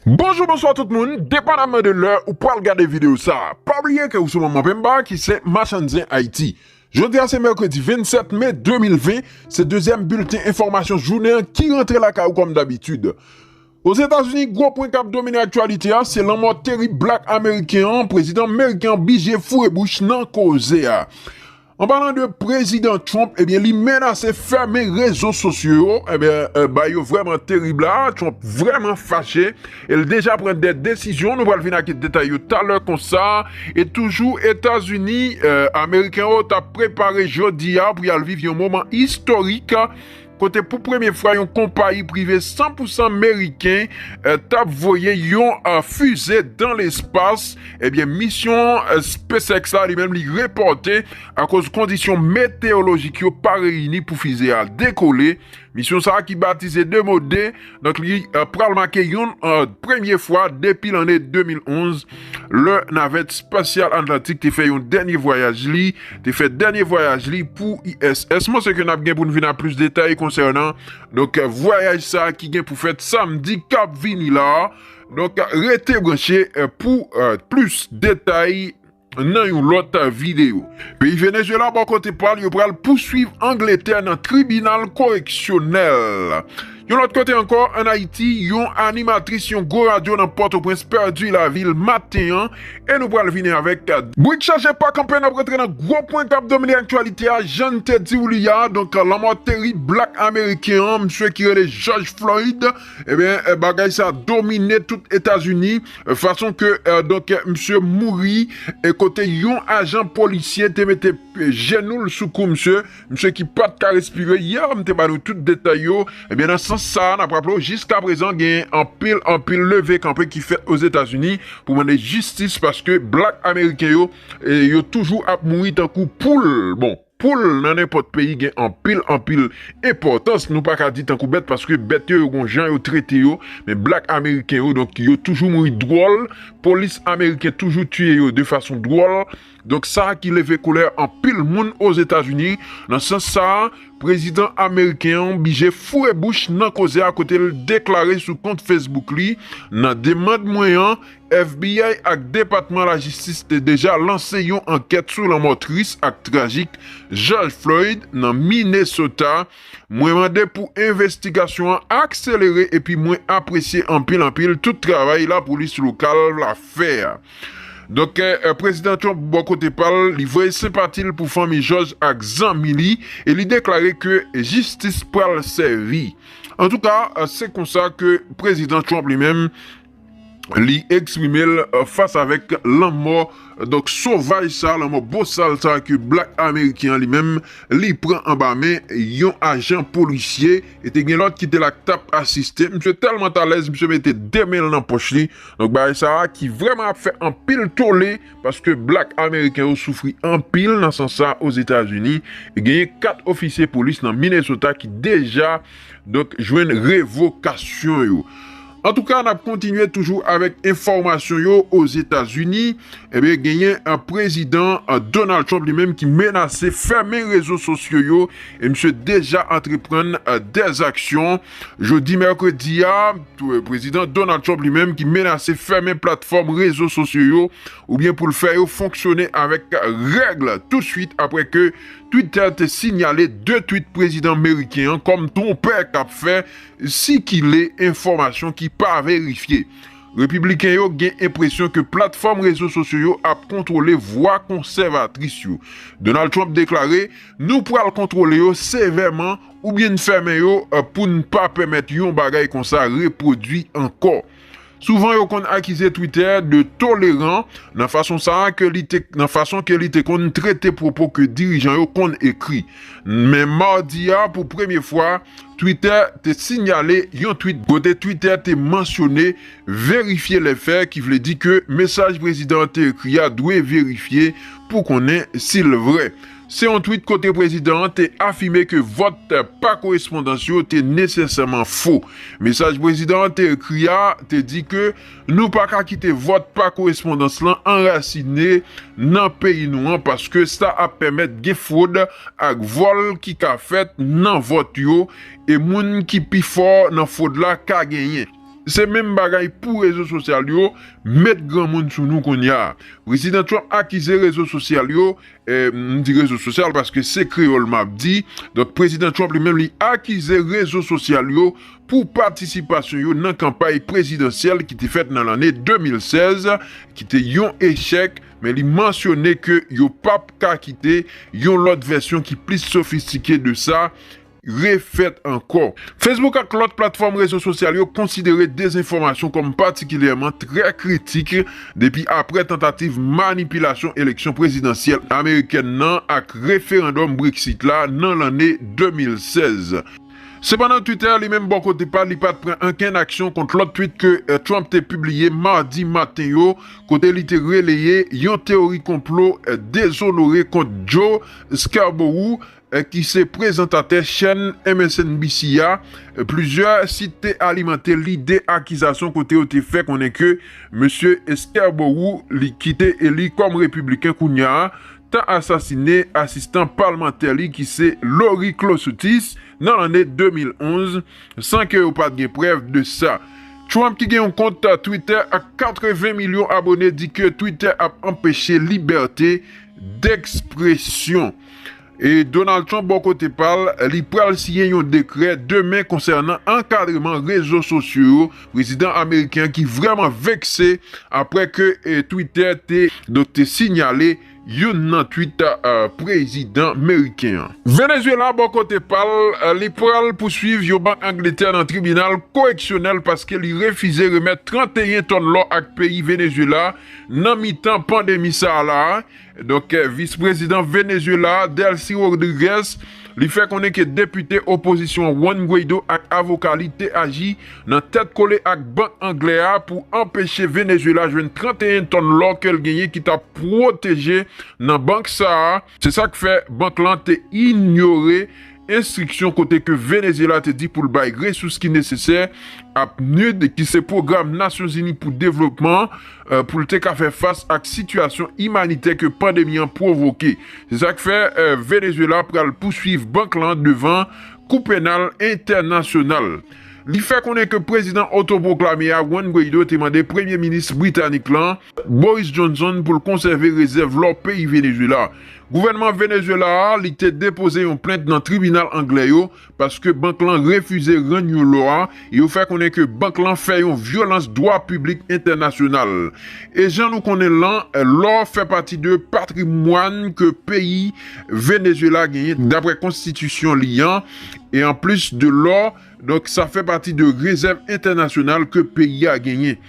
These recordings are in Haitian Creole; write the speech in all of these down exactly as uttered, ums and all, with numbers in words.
Bonjou, bonswa tout moun, depandaman de lè ou pral gade videyo sa a. Pa bliye ke ou sou Manman Pemba ki se Machann Zen Ayiti. Jodi a se mèkredi vennsèt me de mil ven, se dezyèm bilten enfòmasyon jounen an ki rantre lakay ou kòm dabitid. Ozetazini, gwo pwen k ap domine aktyalite a, se lanmò terib blak ameriken an, prezidan ameriken an bije foure bouch nan koze a. An palan de prezidan Trump, ebyen, li menase fèmen rezo sosyo yo. Ebyen, eh, bagay yo vrèman terib la. Trump vrèman fache. E l deja pran de desizyon. Nou pral vin ak detay yo talè konsa. E toujou Etazini, eh, ameriken yo t ap prepare jodi a pou y al viv yon moman istorik. Kote pou premye fwa yon konpayi prive san pou san meriken, eh, t ap voye yon, eh, fize dan lespas. Ebyen, misyon, eh, SpaceX la, li menm, li repòte akoz kondisyon meteyolojik yo pa reyini pou fize a dekole. Misyon sa a ki batize Demode, donk li, eh, pral make yon, eh, premye fwa depi lane de mil onz, lè navèt espasyal Atlantik te fè yon dènye vwayaj li, te fè dènye vwayaj li pou I S S. Mwen se ke n ap gen pou n vin ak plis detay konsènan, donk, vwayaj sa a ki gen pou fèt samdi k ap vini la. Donk, rete branche, eh, pou, eh, plis detay nan yon lòt videyo. Peyi Venezuela, bò kote pa l, yo pral pouswiv Angletè nan tribinal koreksyonèl. Yon lòt kote ankò, ann Ayiti, yon animatris yon gwo radyo nan Pòtoprens pèdi lavi l maten an, e nou pral vini avèk brik chaje pa kanpe, n ap rantre nan gwo pwen k ap domine aktyalite a, jan n te di w li a, donk, lanmò terib blak ameriken an, misye ki rele George Floyd, ebyen, eh, bagay sa domine tout Etazini, eh, fason ke, eh, donk, eh, misye mouri, e kote yon ajan polisye te mete, eh, jenou l sou kou misye, misye ki pa t ka respire. Yè, m te ba nou tout detay yo. Ebyen, nan sans sa a, n ap raple w, jiskaprezan, gen anpil, anpil leve kanpe ki fèt Ozetazini pou mande jistis, paske blak ameriken yo, eh, yo toujou ap mouri tankou poul. Bon, poul nan nenpòt peyi gen anpil, anpil enpòtans. Nou pa ka di tankou bèt, paske bèt yo, yo gon jan yo trete yo, men blak ameriken yo, donk, yo toujou mouri dwòl. Polis ameriken toujou tiye yo de fason dwòl. Donk, sa a ki leve kolè anpil moun Ozetazini. Nan sans sa a, prezidan ameriken an bije foure bouch nan koze a, kote l deklare sou kont Facebook li, nan demann mwen an, F B I ak Depatman Lajistis te deja lanse yon ankèt sou lanmò tris ak trajik George Floyd nan Minnesota. Mwen mande pou envestigasyon an akselere epi mwen apresye anpil, anpil tout travay lapolis lokal la fè a. Donk, eh, eh, prezidan Trump, bò kote pa l, li voye senpati l pou fanmi George ak zanmi li, e li deklare ke jistis pral sèvi. Antouka, eh, se konsa ke prezidan Trump li menm, li eksprime l, eh, fas avèk lanmò, donk, sovaj sa, lanmò bosal sa ke blak ameriken an li menm, li pran anba men yon ajan polisye, e te gen lòt ki te la k t ap asiste. Misye tèlman t alèz, misye mete de men l nan pòch li. Donk, bagay sa a ki vrèman ap fè anpil tole, paske blak ameriken yo soufri anpil nan sans sa Ozetazini. E genyen kat ofisye polis nan Minnesota ki deja, donk, jwenn revokasyon yo. Antouka, n ap kontinye toujou avèk enfòmasyon yo Ozetazini. Ebyen, genyen, eh, prezidan, eh, Donald Trump li menm ki menase fèmen rezo sosyo yo, e misye deja antreprann, eh, dèzaksyon. Jodi mèkredi a, tou, eh, prezidan Donald Trump li menm ki menase fèmen platfòm rezo sosyo yo, oubyen pou l fè yo fonksyone avèk règ, tousuit apre ke Twitter te sinyale de tweet prezidan meriken an kòm twonpè k ap fè sikile enfòmasyon ki pa verifye. Repibliken yo gen enpresyon ke platfòm rezo sosyo yo ap kontwole vwa konsèvatris yo. Donald Trump deklare, "Nou pral kontwole yo sevèman oubyen n fèmen yo, eh, pou n pa pèmèt yon bagay konsa repwodui ankò." Souvan, yo konn akize Twitter de toleran nan fason sa a ke li te, nan fason ke li te konn trete pwopo ke dirijan yo konn ekri. Men madi a, pou premye fwa, Twitter te sinyale yon tweet kote Twitter te mansyone "vérifier les faits", ki vle di ke mesaj prezidan an te ekri a dwe verifye pou konnen si l vrè. Se yon tweet kote prezidan an te afime ke vòt pa korespondans yo te nesesèman fo. Mesaj prezidan an te ekri a te di ke nou pa ka kite vòt pa korespondans lan anrasine nan peyi nou an, paske sa ap pèmèt gen fwod ak vòl ki ka fèt nan vòt yo, e moun ki pi fò nan fwod la ka genyen. Se menm bagay pou rezo sosyal yo, met granmoun sou nou kounye a. Prezidan Trump akize rezo sosyal yo, eh, m di rezo sosyal paske se kreyòl m ap di. Donk, Prezidan Trump li menm li akize rezo sosyal yo pou patisipasyon yo nan kanpay prezidansyèl ki te fèt nan lane de mil sèz, ki te yon echèk, men li mansyone ke yo p ap ka kite yon lòt vèsyon ki plis sofistike de sa refèt ankò. Facebook ak lòt platfòm rezo sosyal yo konsidere dezenfòmasyon kòm patikilyèman trè kritik depi apre tantativ manipilasyon eleksyon prezidansyèl amerikèn nan ak referandòm Brexit la nan lane de mil sèz. Sepandan, Twitter li menm bò kote pa li pa t pran ankenn aksyon kont lòt tweet ke, eh, Trump te pibliye madi maten yo, kote li te releye yon teyori konplo, eh, dezonore kont Joe Scarborough, eh, ki se prezantatè chèn M S N B C a. Eh, plizyè sit te alimante lide akizasyon kote yo te fè konnen ke mesye Scarborough, li ki te eli kòm repibliken kounye a, ta asasine asistan palmantè li ki se Lori Klosotis nan lane de mil onz, san ke yo pa t gen prèv de sa. Trump ki gen yon kont Twitter ak katreven milyon abone di ke Twitter ap anpeche libète dekspresyon. E Donald Trump, bò kote pa l, li pral siyen yon dekrè demen konsènan ankadreman rezo sosyo yo. Prezidan ameriken ki vrèman vekse apre ke, eh, Twitter te, donk, te sinyale youn nan tweet, eh, prezidan meriken an. Venezuela, bò kote pa l, eh, li pral pouswiv yon bank Angletè nan tribinal koreksyonèl paske li refize remèt tranteyen tòn lò ak peyi Venezuela nan mitan pandemi sa a la. Donk, eh, vis prezidan Venezuela, Delcy Rodriguez, li fè konnen ke depite opozisyon Juan Guaido ak avoka li te aji nan tèt kole ak bank anglè a pou anpeche Venezuela jwenn tranteyen tòn lò ke l genyen ki t ap pwoteje nan bank sa a. Se sa k fè bank lan te inyore enstriksyon kote ke Venezuela te di pou l bay resous ki nesesè a PNUD, ki se Pwogram Nasyonzini pou Devlopman, eh, pou l te ka fè fas ak sitiyasyon imanitè ke pandemi an pwovoke. Se sa k fè, eh, Venezuela pral pouswiv bank lan devan Kou Penal Entènasyonal. Li fè konnen ke prezidan otopwoklame a, Juan Guaido, te mande premye minis britanik lan, Boris Johnson, pou l konsève rezèv lò peyi Venezuela. Gouvènman Venezuela a, li te depoze yon plent nan tribinal anglè yo paske bank lan refize rann yo lò a, e yo fè konnen ke bank lan fè yon vyolans dwa piblik entènasyonal. E jan nou konnen l lan, lò fè pati de patrimwàn ke peyi Venezuela genyen, daprè konstitisyon li an, e anplis de lò, donk, sa fè pati de rezèv entènasyonal ke peyi a genyen.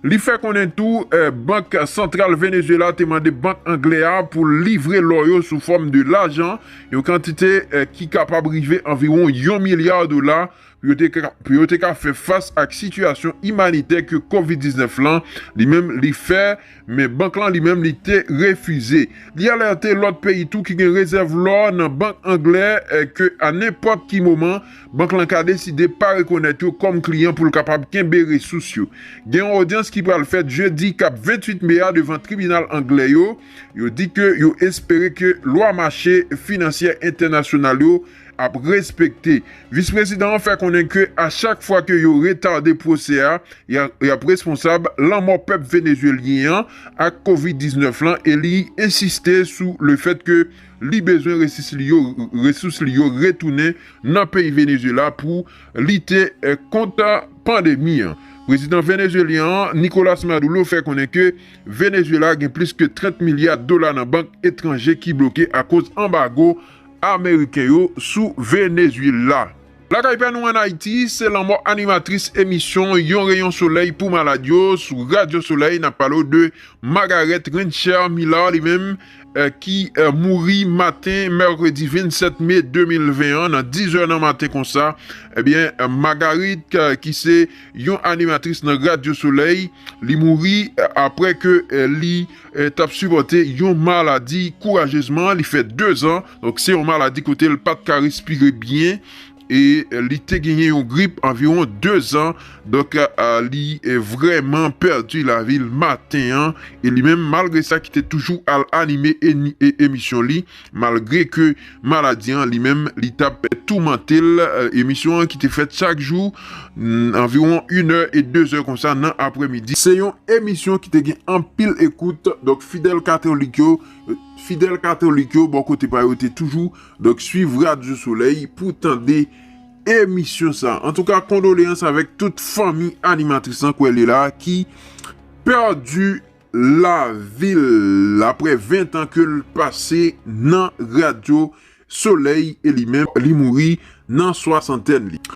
Li fè konnen tou, eh, Bank Santral Venezuela te mande bank anglè a pou livre lò yo sou fòm de lajan, yon kantite, eh, ki kapab rive anviwon yon milya dola, pou yo te ka, pou yo te ka fè fas ak sitiyasyon imanitè ke kovid diznèf lan, li menm li fè, men bank lan li menm li te refize. Li alète lòt peyi tou ki gen rezèv lò nan bank anglè, eh, ke a nenpòt ki moman, bank lan ka deside pa rekonèt yo kòm kliyan pou l kapab kenbe resous yo. Gen yon odyans ki pral fèt jedi k ap venntuit me a devan tribinal anglè yo. Yo di ke yo espere ke lwa mache finansyè entènasyonal yo ap respekte. Vis prezidan an fè konnen ke a chak fwa ke yo retade pwosè a, y a, y ap responsab lanmò pèp venezuelyen an ak kovid diznèf lan, e li ensiste sou le fèt ke li bezwen resous li yo, resous li yo retounen nan peyi Venezuela pou lite, eh, kont pandemi an. Prezidan venezuelyen an, Nicolas Maduro, fè konnen ke Venezuela gen plis ke trant milya dola nan bank etranje ki bloke akoz anbago ameriken yo sou Venezuela. Lakay pa nou ann Ayiti, se lanmò animatris emisyon Yon Reyon Solèy pou malad yo sou Radyo Solèy. N ap pale w de Margaret Rensher Miller, li menm, eh, ki, eh, mouri maten mèkredi vennsèt me de mil ven an, nan diz è nan maten konsa. Ebyen, eh, Margaret, eh, ki se yon animatris nan Radyo Solèy, li mouri, eh, apre ke, eh, li, eh, t ap sipòte yon maladi kourajezman. Li fè dezan, donk se yon maladi kote l pa t ka respire byen. e li te genyen yon grip anviwon dezan. Donk, li vrèman pèdi lavi l maten an. E li menm, malgre sa, ki te toujou al anime emisyon li, malgre ke maladi an li menm, li t ap toumante l. Emisyon an ki te fèt chak jou, anviwon inè e dezè konsa nan aprèmidi. Se yon emisyon ki te gen anpil ekout. Donk, fidèl katolik yo, fidèl katolik yo, bò kote pa yo, te toujou, donk, swiv Radyo Solèy pou tande emisyon sa. Antouka, kondoleyans avèk tout fanmi animatris lan, kwè li la, ki pèdi lavi l apre ven tan ke l pase nan Radyo Solèy. E li menm, li mouri nan swasantèn li.